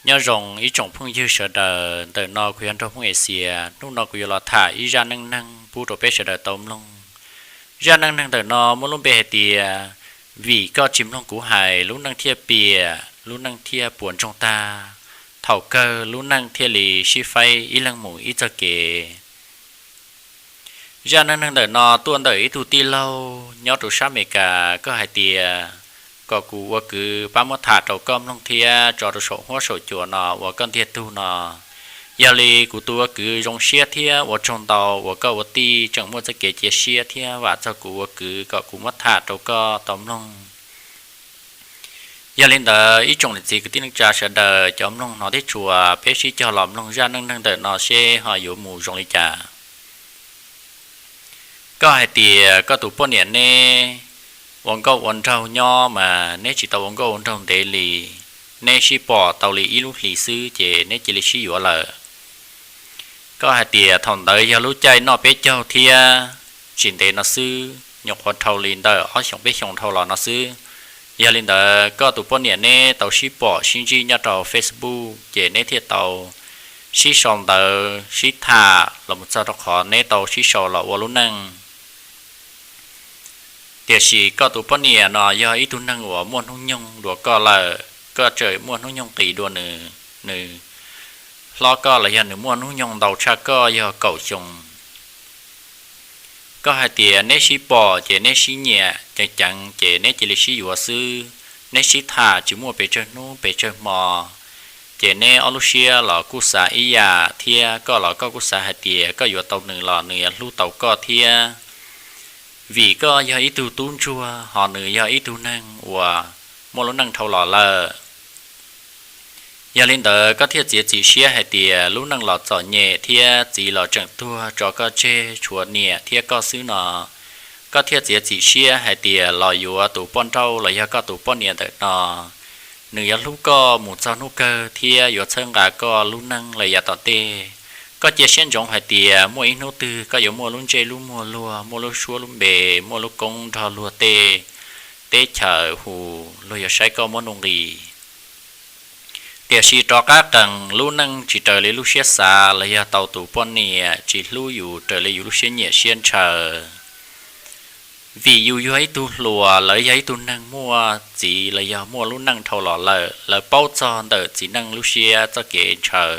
Nyob zoo ib tsoom phooj ywg sawv daws, ntawm no kuv yog Nraug Hmoob Axias. Hnub no kuv yuav los tham ib zaj neej neeg pub rau peb sawv daws tau mloog. Zaj neej neeg ntawm no muaj lub npe hais tias, vim koj tsis mloog kuv hais, lub neej thiaj piam, lub neej thiaj puas ntsoog tag. Thaum kawg lub neej thiaj li sib faib ib leeg mus ib txoj kev. Zaj neej neeg ntawm no tuaj ntawm ib tug tij laug nyob rau sab Amelikas, koj hais tias kom kuv ua kwv pab muab tham rau koj mloog thiab tso rau saum huab saum cua no uas koj ntiag tug no. Yog li kuv tus ua kwv zoo siab thiab ua tsaug ntau uas koj ua tij tseem muaj txoj kev cia siab thiab vam txog kuv ua kwv kom kuv muab tham rau koj tau mloog. Yog li ntawd ib tsoom niam txiv kwv tij neej tsa sawv daws cov mloog hnov thiab tshua, peb sib cog los mloog zaj neej neeg ntawm no seb ho yuav mus zoo li cas. Koj hais tias koj tus poj niam neb ua nkauj ua nraug nyob mas neb tsis tau ua nkauj ua nraug ntev li, neb sib pom tau li ib lub hlis xwb ces neb cia li sib yuav lawm. Koj hais tias thaum ntawd yog lub caij noj peb caug thiab tsis ntev no xwb, nyuam qhuav dhau li ntawm ob xyoos peb xyoos dhau los no xwb. Yog li ntawd koj tus poj niam neb tau sib pom sib ntsib nyob rau Facebook ces neb thiaj tau sib sau ntawv sib tham los mus txog rau qhov neb tau sib sau los ua lub neej. Tiam sis koj tus poj niam no yog ib tug neeg uas muaj hnub nyoog dua koj lawm, koj tseem muaj hnub nyoog qis dua nws. Nws hlob koj los yog nws muaj hnub nyoog ntau tshaj koj yog kaum xyoo. Koj hais tias neb sib pom ces neb sib nyiam ceev ceev ces neb cia li sib yuav xwb, neb sib tham tsis muaj pes tsawg hnub pes tsawg hmo. Ces neb ob lub siab los kuj xav ib yam thiab koj los koj kuj xav hais tias koj yuav tau nws los nws yuav hlub tau koj thiab, vim koj yog ib tug tub ntsuag ho nws yog ib tug neeg uas muaj lub neej dhau los lawm. Yog li ntawd koj thiaj txiav txim siab hais tias lub neej los txom nyem thiab txiv los tseem tuag tso koj tseg tshuav niam thiab koj xwb no, koj thiaj txiav txim siab hais tias los yuav tus poj nrauj los yog koj tus poj niam ntawm no. Nws yuav hlub koj mus txog hnub kawg thiab yuav txhawb nqa koj lub neej los yav tom ntej. Koj cia siab ntsoov hais tias muaj ib hnub twg koj yuav muaj lub ntsej lub muag luag, muaj lub suab lub npe, muaj lub koob nrog luag tej teb chaws hu, luag yuav saib koj muab nuj nqis. Tiam sis rov qab qees lub neej tsis raws li lub siab xav los yog tau tus poj niam tsis hlub yus raws li yus lub siab nyiam siab ntshaw. Vim yus yog ib tug hluas, lawv yog ib tug neeg muaj txiv los yog muaj lub neej dhau los lawm, lawv paub txog ntawm txiv neej lub siab txoj kev ntshaw,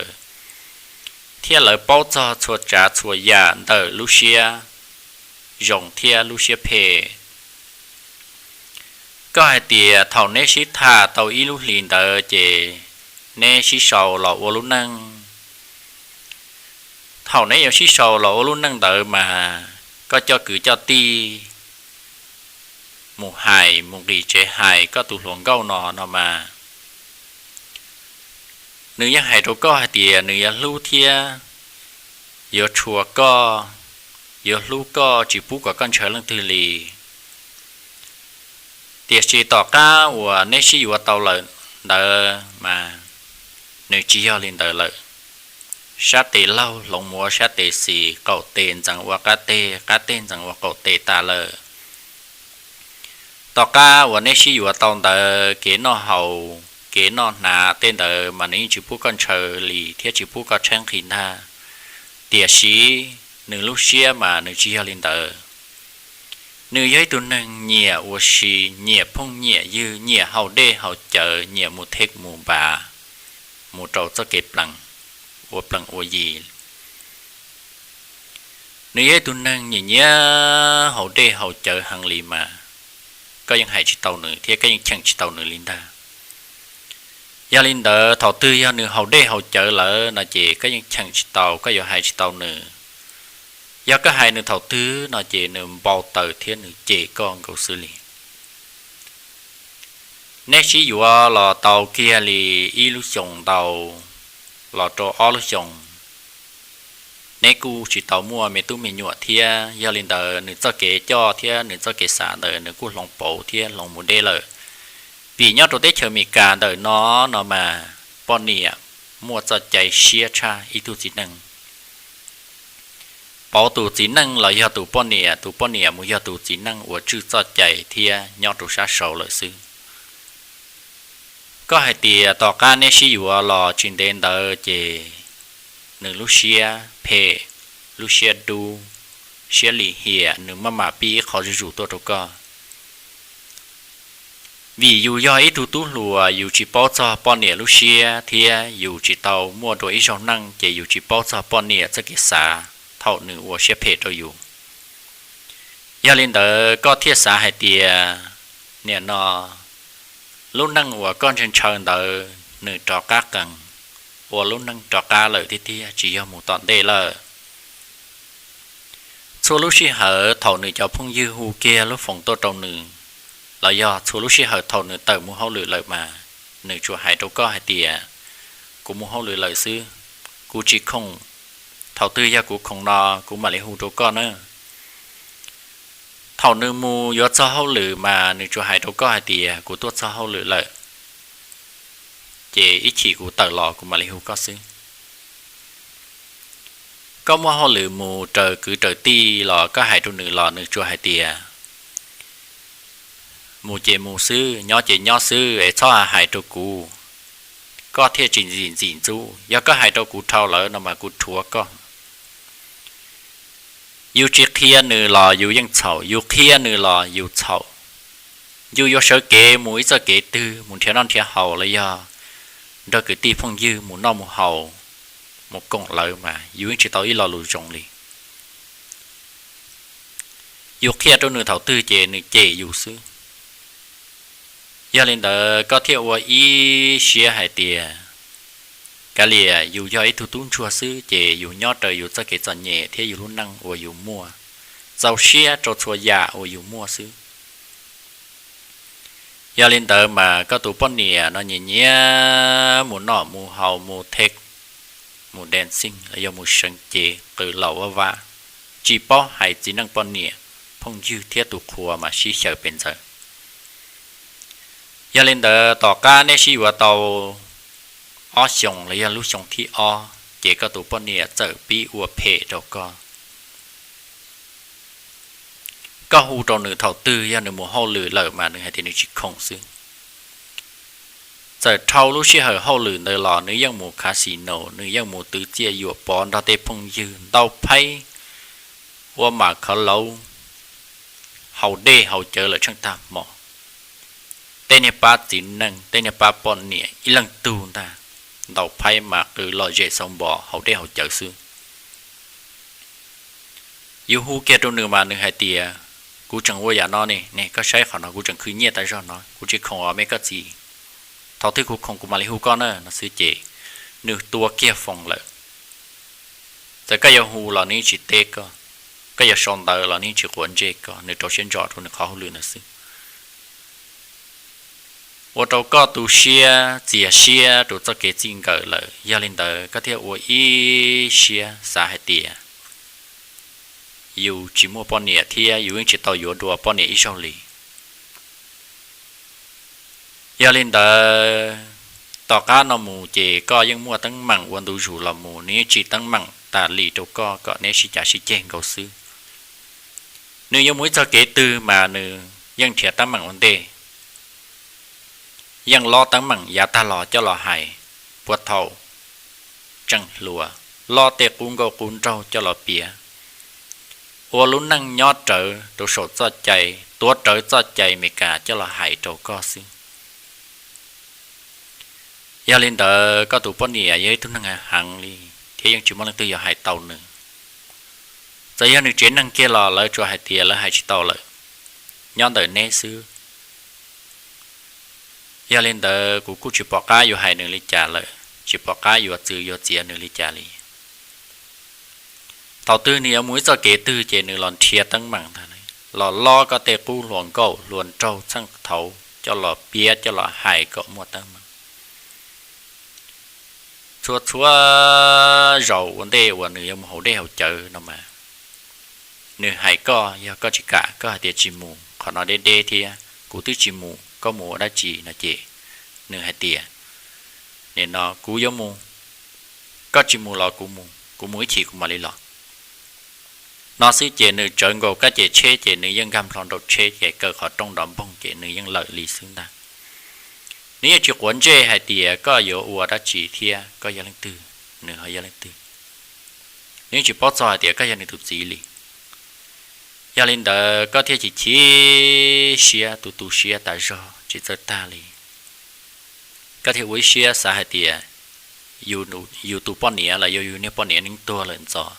thiab lawv paub txog txhua tsav txhua yam ntawm lub siab zoo thiab lub siab phem. Koj hais tias thaum neb sib tham tau ib lub hlis ntawd ces neb sib sau los ua lub neej. Thaum neb yuav sib sau los ua lub neej ntawd mas koj coj kwv coj tij mus hais mus nqis tsev hais koj tus hluas nkauj no no mas, nws yeej hais rau koj hais tias nws yuav hlub thiab yuav tshua koj, yuav hlub koj tsis pub kom koj ntshaw leej twg li. Tiam sis tom qab uas neb sib yuav tau lawm ntawd mas nws tsis yog li ntawd lawm. Sab tes laug hloov mus ua sab tes xis, qaum tes ntxeev ua qab teg, qab teg ntxeev ua qaum tes tas lawm. Tom qab uas neb sib yuav tau ntawd kev noj haus, kev noj hnav tej ntawd mas nws yeej tsis pub koj ntshaw li thiab tsis pub koj tshaib nqhis ntag. Tiam sis nws lub siab mas nws tsis yog li ntawd. Nws yog ib tug neeg nyiam ua si, nyiam phooj nyiam ywg, nyiam haus dej haus cawv, nyiam mus theb mus npav, mus rau txoj kev plees, ua plees ua yi. Nws yog ib tug neeg nyiam nyiam haus dej haus cawv heev li mas koj yeej hais tsis tau nws thiab koj yeej cheem tsis tau nws li ntag. Yog li ntawd thaum twg yog nws haus dej haus cawv lawm no ces koj yeej cheem tsis tau, koj yuav hais tsis tau nws. Yog koj hais nws thaum twg no ces nws npau taws thiab nws cem koj nkaus xwb li. Neb sib yuav los tau kiag li ib lub xyoos ntau los rau ob lub xyoos, neb kuj tsis tau muaj me tub me nyuam thiab. Yog li ntawd nws txoj kev coj thiab nws txoj kev xav ntawd nws kuj hloov pauv thiab hloov mus deb lawm. Vim nyob rau teb chaws Amelikas ntawm no no mas poj niam muaj txoj cai siab tshaj ib tug txiv neej. Pauv tus txiv neej los yog tus poj niam, tus poj niam mus yog tus txiv neej uas tswj txoj cai thiab nyob rau sab saud lawm xwb. Koj hais tias tom qab neb sib yuav los tsis ntev ntawd ces nws lub siab phem, lub siab dub, siab lim hiam, nws maj mam pib ib qho zuj zus tuaj rau koj. Vim yus yog ib tug tub hluas, yus tsis paub txog poj niam lub siab thiab yus tsis tau muaj dua ib zaug neej ces yus tsis paub txog poj niam txoj kev xav thaum nws ua siab phem rau yus. Yog li ntawd koj thiaj xav hais tias nim no lub neej uas koj ntshaw ntshaw ntawd nws rov qab qees, ua lub neej rov qab lawm tiag tiag, tsis yog mus tom ntej lawm. Txhua lub sij hawm thaum nws cov phooj ywg hu kiag lub foos tuaj rau nws, los yog txhua lub sij hawm thaum nws tawm mus hauj lwm lawm mas nws tsuas hais rau koj hais tias, kuv mus hauj lwm lawm xwb, kuv tsis khoom, thaum twg yog kuv khoom no kuv mam li hu rau koj na. Thaum nws mus yuav txog hauj lwm mas nws tsuas hais rau koj hais tias, kuv tuaj txog hauj lwm lawm, ces ib chim kuv tawm los kuv mam li hu koj xwb. Koj muaj hauj lwm mus raws kwv raws tij los koj hais rau nws los nws tsuas hais tias, mus ces mus xwb, nyob ces nyob xwb es txhob hais rau kuv, koj thiaj tsis ntxim ntxim ntxub. Yog koj hais rau kuv dhau lawm no mas kuv rhuav koj. Yus tsis qhia nws los yus yeej txhaum, yus qhia nws los yus txhaum. Yus yuav sawv kev mus ib txoj kev twg, mus nrhiav noj nrhiav haus los yog nrog kwv tij phooj ywg mus noj mus haus, mus koom lawv mas yus yeej tsis tau ib lo lus zoo li. Yus qhia rau nws thaum twg ces nws cem yus xwb. Yog li ntawd koj thiaj ua ib siab hais tias, kav liam yus yog ib tug tub ntsuag xwb ces yus nyob raws yus txoj kev txom nyem thiab yus lub neej uas yus muaj, txaus siab rau txhua yam uas yus muaj xwb. Yog li ntawd mas koj tus poj niam no nyiam nyiam mus noj mus haus, mus thej, mus dancing los yog mus seev cev qw laus vaj vaj, tsis paub hais txiv neej poj niam, phooj ywg thiab tus qhua mas sib xyaw pes ntxaws. Yog li ntawd tom qab neb sib yuav tau ob xyoos los yog lub xyoo thib ob ces koj tus poj niam txawm pib ua phem rau koj. Koj hu rau nws thaum twg yog nws mus hauj lwm lawm mas nws hais tias nws tsis khoom xwb. Txawm dhau lub sij hawm hauj lwm ntawd los nws yeej mus casino, nws yeej mus twv txiaj yuam pov nrog tej phooj ywg ntau phaib, ua mam khov laub, haus dej haus cawv lawm tsheej tag hmo. Tej niag pab txiv neej, tej niag pab poj niam ib leej tug ntag, ntau phaib mas qw lom zem xauv npov haus dej haus cawv xwb. Yus hu kiag rau nws mas nws hais tias, kuv tseem ua yam no ne, ne koj saib qhov no kuv tseem khwv nyiaj tas zog no, kuv tsis khoom os me koj txiv. Thaum twg kuv khoom kuv mam li hu koj na no xwb ces nws tua kiag foos lawm. Txawm koj yuav hu los nws yeej tsis teb koj, koj yuav sau ntawv los nws yeej tsis quav ntsej koj, nws rau siab ntso rau nws qhov hauj lwm ntawd xwb. Ua rau koj tu siab txias siab rau txoj kev txij nkawm lawm, yog li ntawd koj thiaj ua ib siab xav hais tias yus tsis muaj poj niam thiab yus yeej tsis tau yuav dua poj niam ib zaug li. Yog li ntawd, tom qab no mus ces koj yeej muaj teeb meem ua ntu zus los mus, nws yeej tsim teeb meem tas li rau koj kom neb sib cav sib ceg nkaus xwb. Nws yuav mus ib txog kev twg mas nws yeej nrhiav teeb meem ua ntej, yeej lob teeb meem yav tag los coj los hais, puag thaum tseem hluas, lob tej qub nkauj qub nraug coj los piav, ua lub neej nyob rawv rau saum txoj cai, tuav rawv txoj cai Amelikas coj los hais rau koj xwb. Yog li ntawd koj tus poj niam yog ib tug neeg heev li thiab yeej tsis muaj leej twg yuav hais tau nws. Txawm yog nws tsev neeg kiag los lawv tsuas hais tias lawv hais tsis tau lawm, nyob ntawm neb xwb. Yog li ntawd kuv kuj tsis pom qab yuav hais nws li cas lawm, tsis pom qab yuav txwv yuav txiav nws li cas li. Thaum twg nws yuav mus ib txoj kev twg ces nws los nrhiav teeb meem ntag, los lob koj tej qub hluas nkauj hluas nraug txheej thaud coj los piav coj los hais kom muaj teeb meem. Txhua txhua zaus ua ntej uas nws yuav mus haus dej haus cawv no mas, nws hais koj, yog koj tsis kam, koj hais tias tsis mus, qhov no deb deb thiab kuv twb tsis mus, koj mus ua dab tsi no ces nws hais tias, nim no kuv yuav mus, koj tsis mus los kuv mus, kuv mus ib chim kuv mam li los. No xwb ces nws tsawv nkaus kab ces tsheb ces nws yeej nkag nplho nraum tsheb ces kaw qhov rooj nrov npoog ces nws yeej lawm li xwb ntag. Nws yeej tsis quav ntsej hais tias koj yuav ua dab tsi thiab koj yog leej twg, nws ho yog leej twg. Nws yeej tsis paub txog hais tias koj yog nws tus txiv li. Yog li ntawd koj thiaj chim chim siab, tu tu siab tas zog tsis txawj tag li. Koj thiaj ua ib siab xav hais tias yus tus poj niam los yog yus niag poj niam yeej tuag lawm ntxov,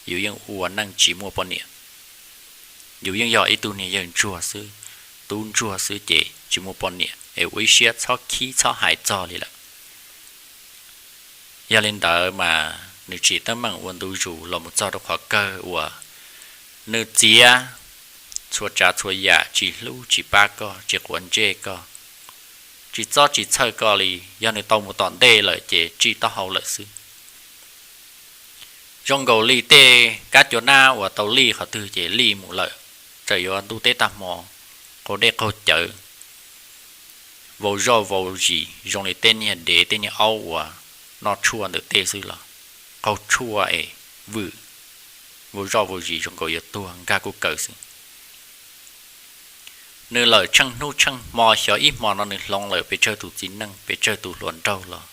yus yeej ua neej tsis muaj poj niam. Yus yeej yog ib tug niag yawg ntsuag xwb, tub ntsuag xwb ces tsis muaj poj niam es ua ib siab txhob khib txhob hais txog li lawm. Yog li ntawd mas nws tsim teeb meem ua ntu zus los mus txog rau qhov kawg uas nws txiav txhua tsav txhua yam, tsis hlub tsis pab koj, tsis quav ntsej koj, tsis txob tsis txhawj koj li. Yog nws tau mus tom ntej lawm ces tsim taub hau lawm xwb. Zoo nkaus li tej kab cua nab uas tau lij qhov twg ces lij mus lawm, txawm yuav ntuj teb tag hmo, qaug dej qaug cawv, vau zoj vau zis zoo li tej niag dev tej niag aub uas noj tshuaj ntawm tej xwb los qaug tshuaj es vwm vau zoj vau zis zoo nkaus yuav tuag nkag kuj kaws xwb. Nws lawm tsheej hnub tsheej hmo, xyov ib hmo no nws hloov lawm pes tsawg tus txiv neej, pes tsawg tus hluas nraug los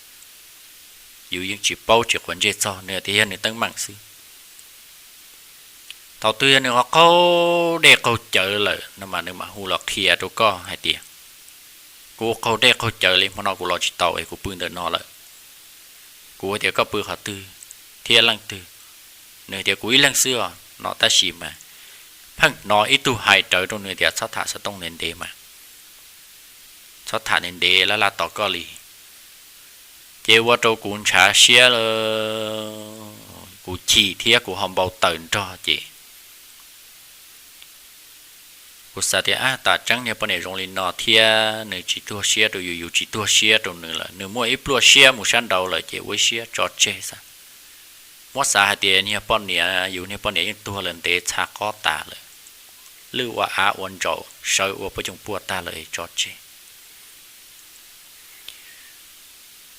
yus yeej tsis paub tsis quav ntsej txog, nws tias yog nws teeb meem xwb. Thaum twg yog nws ho qaug dej qaug cawv lawm no mas nws mam hu los qhia rau koj hais tias, kuv qaug dej qaug cawv li, hmo no kuv los tsis tau es kuv pw ntawm no lawm. Kuv hais tias koj pw qhov twg thiab leej twg? Nws tias kuv ib leeg xwb os no, tab sis mas pheej hnov ib tug hais rawv rau nws tias txhob tham xov tooj ntev ntev mas, txhob tham ntev ntev laj laj tos koj li. Ces ua rau kuv ntshav siab, kuv chim thiab kuv ho npau taws nrog ces kuv xav tias ab, tas tseeb niag poj niam zoo li no thiab nws tsis tuag siab rau yus, yus tsis tuag siab rau nws lawm, nws muaj ib pluaj siab mus sab nraud lawm ces ua ib siab tso tseg xwb. Muab xav hais tias niag poj niam, yus niag poj niam yeej tuag lawm ntev txha qob tas lawm, lwj ua av ua ntsaum sawv ua pab cooj puaj tag lawm es tso tseg.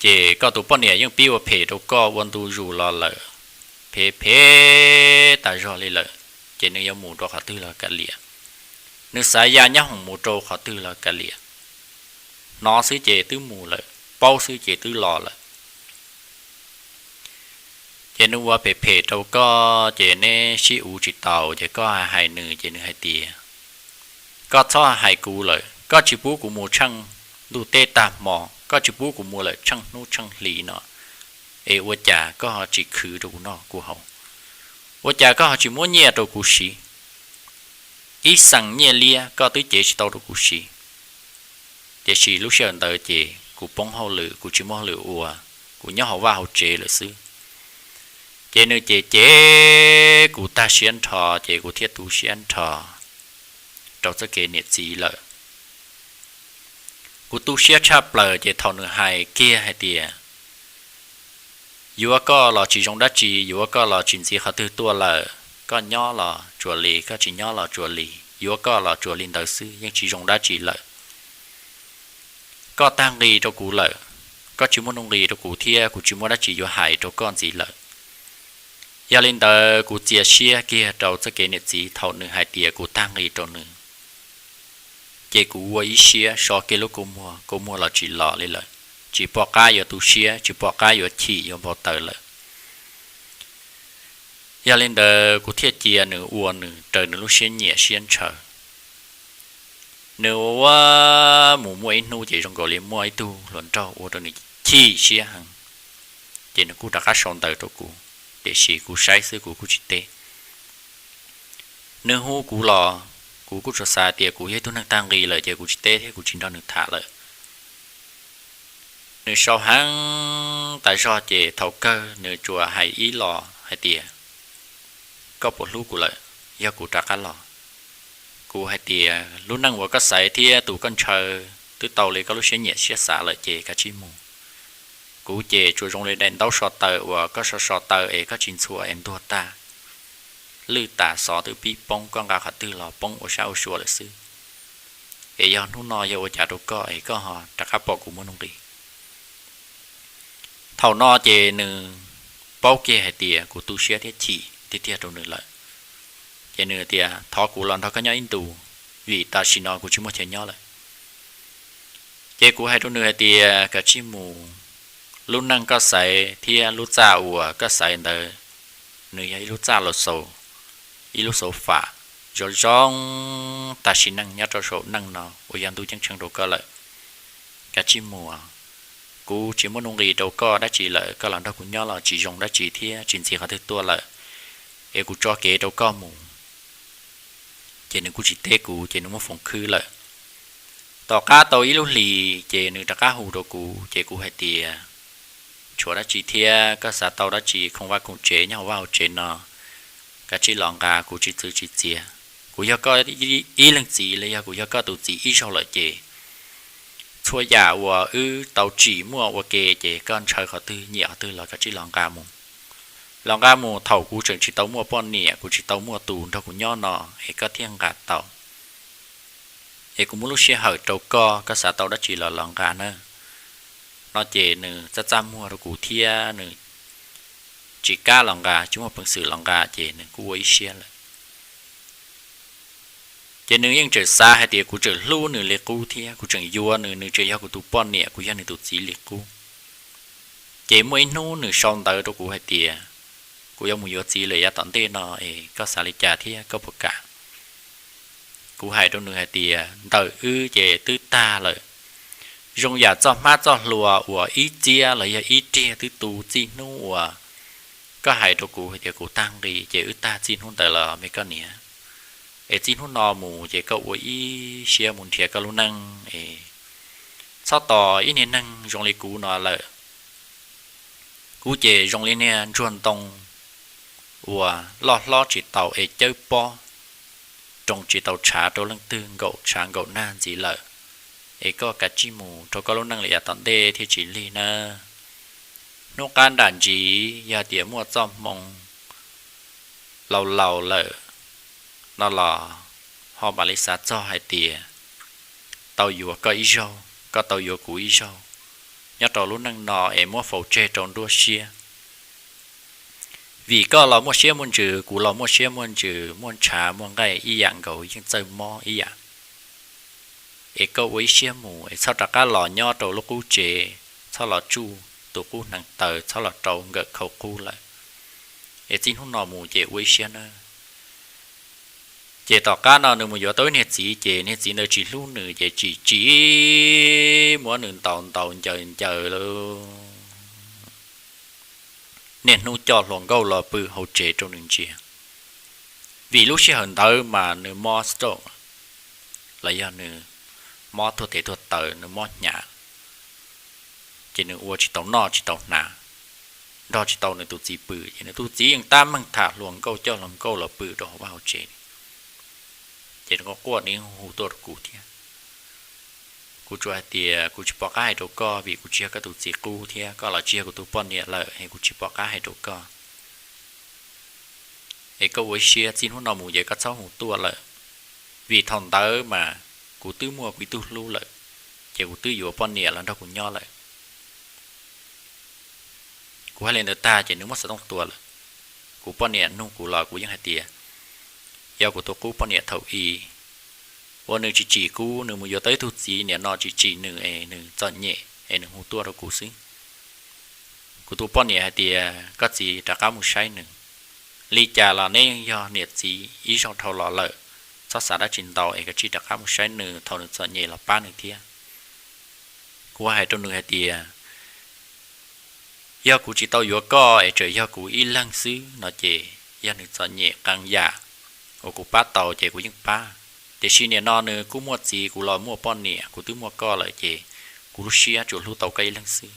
Ces koj tus poj niam yeej pib ua phem rau koj ua ntu zus los lawm, phem phem tas zog li lawm, ces nws yuav mus rau qhov twg los kav liam. Nws xav ya nyob hoom mus rau qhov twg los kav liam. Hnov xwb ces twb mus lawm, paub xwb ces twb los lawm. Ces nws ua phem phem rau koj ces neb sib uv tsis taus ces koj hais nws ces nws hais tias, koj txhob hais kuv lawm, koj tsis pub kuv mus tsheej ntuj teb tag hmo, koj tsis pub kuv mus lawm tsheej hnub tsheej hlis no, es ua cas koj ho tsis khwv rau kuv noj kuv haus? Ua cas koj ho tsis muab nyiaj rau kuv siv? Ib xees nyiaj liab koj twb cev tsis tau rau kuv siv. Tiam sis lub sij hawm ntawd ces kuv poob hauj lwm, kuv tsis muaj hauj lwm ua, kuv nyob hauv vaj hauv tsev lawm xwb. Ces nws ces ces kuv tag siab nrho ces kuv thiaj tu siab nrho rau txoj kev niam txiv lawm. Kuv tu siab tshaj plaws ces thaum nws hais kiag hais tias, yuav koj los tsis zoo dab tsi, yuav koj los tsis ntxiv qhov twg tuaj lawm, koj nyob los tsuas li, koj tsis nyob los tsuas li, yuav koj los tsuas li ntawd xwb yeej tsis zoo dab tsi lawm. Koj tag nqi rau kuv lawm, koj tsis muaj nuj nqis rau kuv thiab kuv tsis muaj dab tsi yuav hais rau koj ntxiv lawm. Yog li ntawd kuv txias siab kiag rau txoj kev niam txiv thaum nws hais tias kuv tag nqi rau nws. Ces kuv ua ib siab so kiag lub kua muag, kua muag los tsis los li lawm, tsis pom qab yuav tu siab, tsis pom qab yuav chim yuav npau taws lawm. Yog li ntawd kuv thiaj cia nws ua nws raws nws lub siab nyiam siab ntshaw. Nws ua ua mus muaj ib hnub ces zoo nkaus li muaj ib tug hluas nraug ua rau nws chim siab heev, ces nws kuj rov qab sau ntawv rau kuv, tiam sis kuv saib xwb kuv kuj tsis teb. Nws hu kuv los kuv kuj tsuas xav tias kuv yog ib tug neeg tag nqi lawm ces kuv tsis teb thiab kuv tsis nrog nws tham lawm. Nws sau heev tas zog ces thaum kawg nws tsuas hais ib los hais tias, koj puas hlub kuv lawm, yog kuv rov qab los? Kuv hais tias lub neej uas koj xaiv thiab tus koj ntshaw twb tau li koj lub siab nyiam siab xav lawm ces kav tsij mus. Kuv ces tsuas zoo li daim ntaub so taw uas koj so so taw es koj tsis ntxhua es ntuag tag, lwj tas xov twb pib poob, koj nqa qhov twg los poob ua sab ua sua lawm xwb. Es yog hnub no yog ua cas rau koj es koj ho rov qab pom kuv muaj nuj nqis? Thaum no ces nws paub kiag hais tias kuv tu siab thiab chim tiag tiag rau nws lawm. Ces nws tias thov kuv los nrog koj nyob ib ntus, vim tam sim no kuv tsis muaj chaw nyob lawm. Ces kuv hais rau nws hais tias, kav tsij mus, lub neej koj xaiv thiab lub txaj uas koj xaiv ntawd, nws yog ib lub txaj los xaus, ib lub xauv fam zoo zoo tag sim neej nyob rau saum neej no uas yog ntuj ceeb tsheej rau koj lawm. Kav tsij mus, kuv tsis muaj nuj nqis rau koj dab tsi lawm, koj los nrog kuv nyob los tsis zoo dab tsi thiab tsis ntxiv qhov twg tuaj lawm, es kuv tso kev rau koj mus. Ces nws kuj tsis teb kuv, ces nws muab foos khwb lawm. Tom qab tau ib lub hlis ces nws rov qab hu rau kuv, ces kuv hais tias, tshuav dab tsi thiab, koj xav tau dab tsi khoom vaj khoom tsev nyob hauv vaj hauv tsev no, kav tsij los nqa, kuv tsis txwv tsis txiav. Kuv yog koj ib leeg txiv los yog kuv yog koj tus txiv ib zaug lawm ces txhua yam uas wb tau tsim muaj ua ke ces koj ntshaw qhov twg nyiam qhov twg los kav tsij los nqa mus. Los nqa mus, thaum kuv tseem tsis tau muaj poj niam, kuv tsis tau muaj tus nrog kuv nyob no, es koj thiaj nqa tau. Es kuv muab lub sij hawm rau koj, koj xav tau dab tsi los los nqa na. No ces nws txaj txaj muag rau kuv thiab nws tsis kam los nqa, tsis muaj peev xwm los nqa, ces nws kuj ua ib siab lawm. Ces nws yeej tseem xav hais tias kuv tseem hlub nws li qub thiab kuv tseem yuav nws, nws tseem yog kuv tus poj niam, kuv yog nws tus txiv li qub. Ces muaj ib hnub nws sau ntawv rau kuv hais tias, kuv yuav mus yuav txiv lawm yav tom ntej no es koj xav li cas thiab koj puas kam? Kuv hais rau nws hais tias ntawm wb ces twb tag lawm. Zoo yam txoj hmab txoj hlua uas ib txiab los yog ib riag twb tu txij hnub uas koj hais rau kuv hais tias kuv tag nqi, ces wb tag txij hnub ntawd los me koj niam. Es txij hnub no mus ces koj ua ib siab mus nrhiav koj lub neej es txhob tos ib niag neeg zoo li kuv no lawm. Kuv ces zoo li niag ntsuag ntoo uas loj hlob tsis tau es cawb pob, roos tsis tau tshav rau leej twg, nkaum tshav nkaum nag ntxiv lawm. Es koj kav tsij mus rau koj lub neej lawm yav tom ntej thiaj tsis lig na. Hnub qab nram ntsis yog tias muaj txoj hmoo laus laus lawm no los ho mam li xav txog hais tias tau yuav koj ib zaug, koj tau yuav kuv ib zaug nyob rau lub neej no es muab faus tseg rau nruab siab. Vim koj los muaj siab muaj ntsws, kuv los muaj siab muaj ntsws, muaj ntshav muaj nqaij ib yam nkaus, yeej txawj mob ib yam. Es koj ua ib siab mus es txhob rov qab los nyob rau lub qub tsev, txhob los tsuj tus qub hneev taw, txhob los rau nkawm khau qub lawm. Es txij hnub no mus ces ua ib siab nawb. Ces tom qab no nws mus yuav tau ib niag txiv, ces niag txiv ntawd tsis hlub nws, ces tsis tsim, muab nws ntaus ntaus ncaws ncaws lawm, niaj hnub coj hluas nkauj los pw hauv tsev rau nws ntsia. Vim lub sij hawm ntawd mas nws mob stroke, los yog nws mob tuag tes tuag taw, nws mob hnyav, ces nws ua tsis tau noj tsis tau hnav, nrog tsis tau nws tus txiv pw, ces nws tus txiv yeej tab meeg tham hluas nkauj, coj hluas nkauj los pw rau hauv vaj hauv tsev. Ces nws quaj quaj nws hu tuaj rau kuv thiab. Kuv tsuas hais tias kuv tsis pom qab hais rau koj vim kuv tsis yog koj tus txiv qub thiab koj los tsis yog kuv tus poj niam lawm es kuv tsis pom qab hais rau koj. Es koj ua ib siab, txij hnub no mus ces koj txhob mus tuaj lawm, vim thaum ntawd mas kuv twb muaj kuv ib tug hlub lawm, ces kuv twb yuav poj niam los nrog kuv nyob lawm. Kuv hais li ntawd tag ces nws muab xov tooj tua lawm. Kuv poj niam nug kuv los kuv yeej hais tias yog kuv tus qub poj niam thaum i uas nws tsis tsim kuv, nws mus yuav tau ib tug txiv, nim no tsis tsim nws es nws txom nyem es nws hu tuaj rau kuv xwb. Kuv tus poj niam hais tias koj txiv rov qab mus saib nws, li cas los neb yog niam txiv ib zaug dhau los lawm, txhob xav dab tsi ntau es koj tsij rov qab mus saib nws thaum nws txom nyem los pab nws thiab. Kuv hais rau nws hais tias yog kuv tsis tau yuav koj es tseem yog kuv ib leeg xwb no ces yog nws txom nyem qee yam uas kuv pab tau ces kuv yeej pab. Tiam sis nim no nws kuj muaj txiv, kuv los muaj poj niam, kuv twb muaj koj lawm ces kuv lub siab tsuas hlub tau koj ib leeg xwb.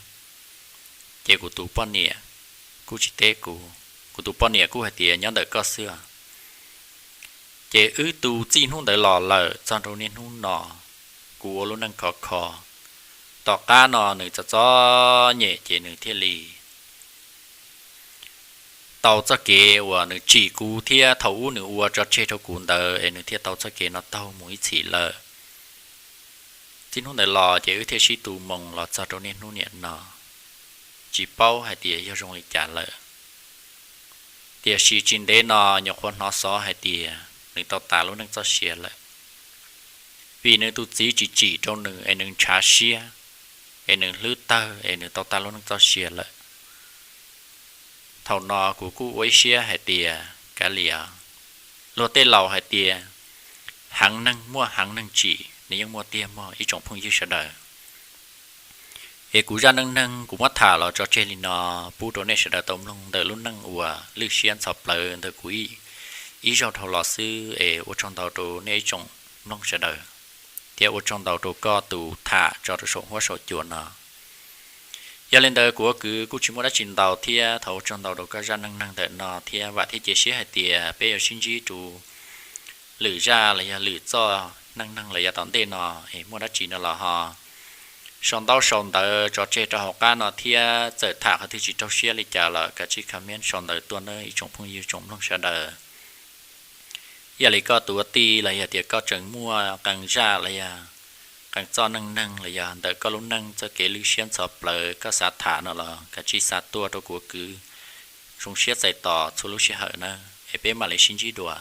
Ces kuv tus poj niam kuj tsis teb kuv, kuv tus poj niam kuj hais tias nyob ntawm koj xwb. Ces wb tu txij hnub ntawd los lawm txog rau niaj hnub no, kuv ua lub neej khov kho. Tom qab no nws txom txom nyem ces nws thiaj li tau txoj kev uas nws tsim kuv thiab thaum ub nws ua tso tseg rau kuv ntawd es nws thiaj tau txoj kev no taug mus ib txhis lawm. Txij hnub ntawd los ces wb thiaj sib tu moo los txog rau niaj hnub niam no, tsis paub hais tias yog zoo li cas lawm. Tiam sis tsis ntev no nyuam qhuav hnov xov hais tias nws tau tas lub neej txoj sia lawm. vim nws tus txiv tsis tsim rau nws es nws ntshav siab, es nws hlwb tawg es nws tau tag lub neej txoj sia lawm. Thaum no kuv kuj ua ib siab hais tias kav liam, luag tej laus hais tias heev neeg muaj heev neeg tsim, nws yeej muaj tiag mog ib tsoom phooj ywg sawv daws. Es kuv zaj neej neeg kuv muab tham los tso tseg li no pub rau nej sawv daws tau mloog ntawm lub neej uas lwj siab ntxhov plawv ntawm kuv ib zaug dhau los xwb es ua tsaug ntau rau nej ib tsoom mloog sawv daws, thiab ua tsaug ntau rau koj tus tham tso rau saum huab saum cua no. Yog li ntawd kuv ua kwv kuj tsis muaj dab tsi ntau thiab thov ua tsaug ntau rau koj zaj neej neeg ntawm no thiab vam thiab cia siab hais tias peb yuav sib ntsib rau lwm zaj los yog lwm txoj neej neeg los yav tom ntej no es muaj dab tsi no los ho sau ntaub sau ntawv tso tseg rau hauv qab no thiab txawm tham qhov twg tsis raug siab li cas los kav tsij comment sau ntawv tuaj nawb ib tsoom phooj ywg tsoom mloog sawv daws. Yog li koj tus ua tij los yog tias koj tseem muaj qee zaj los yog qee txoj neej neeg los yog ntawm koj lub neej txoj kev lwj siab ntxhov plawv koj xav tham no los kav tsij xa tuaj rau kuv ua kwv. Zoo siab txais tos txhua lub sij hawm nawb es peb mam li sib ntsib dua.